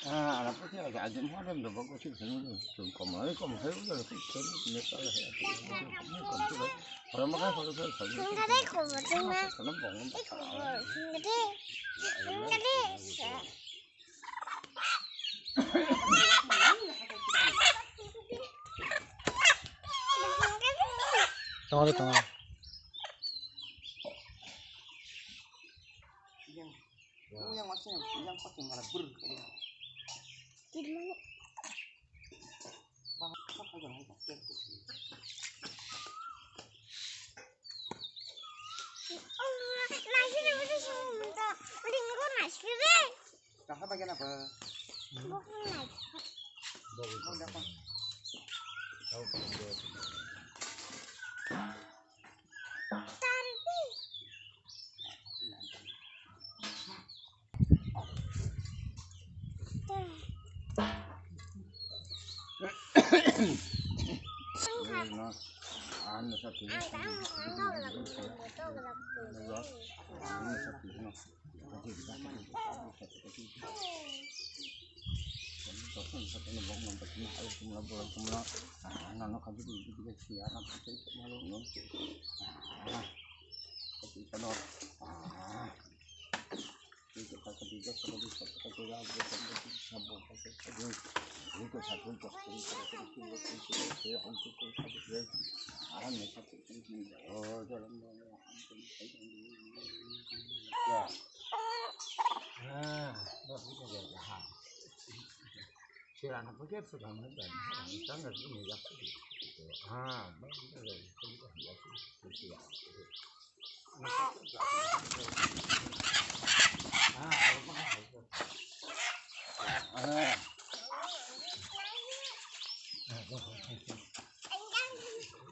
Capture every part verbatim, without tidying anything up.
Ah, ah, anak kecil agak aja mau ada yang dobok kecil sini tu, tu komai komai udah tu sini sini salah ya. Tong ada, tong ada. Yang, yang masih yang, yang pakai malah ber.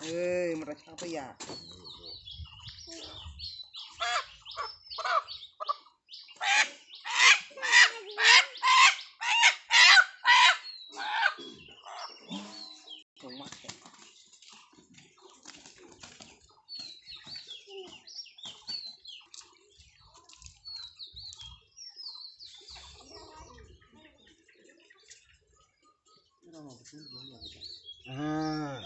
Ei, mata siapa ya? Ah.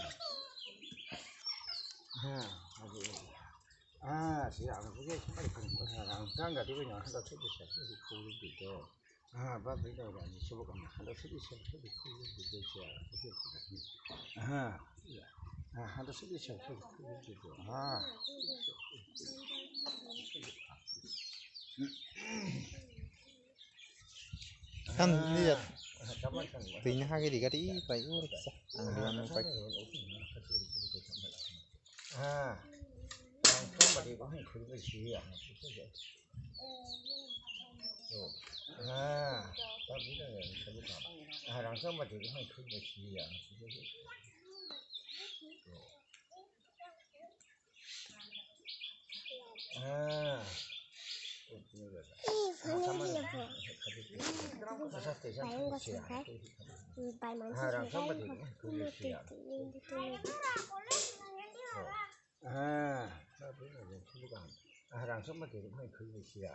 Ah, aduh. Ah, siya, ano po siya, siya, ang tangga di ko niya, handa sidi siya, sidi kulit dito. Ah, ba, ba, ba, ba, ni subo kami, handa sidi siya, sidi kulit dito siya. Ah, iya. Ah, handa sidi siya, sidi kulit dito. Ah. Kan lihat. Twi ni hagi di gari pai ur kisa. Ang duan pai. Ah. Ang kan bari ko hai khul bai si ya. Ah, ah, rangchak bai twi hai khuk bai si ya. Ah. Rangchak bai twi hai khuk bai si ya. Ah, rangchak ma twi hai khuk bai si ya.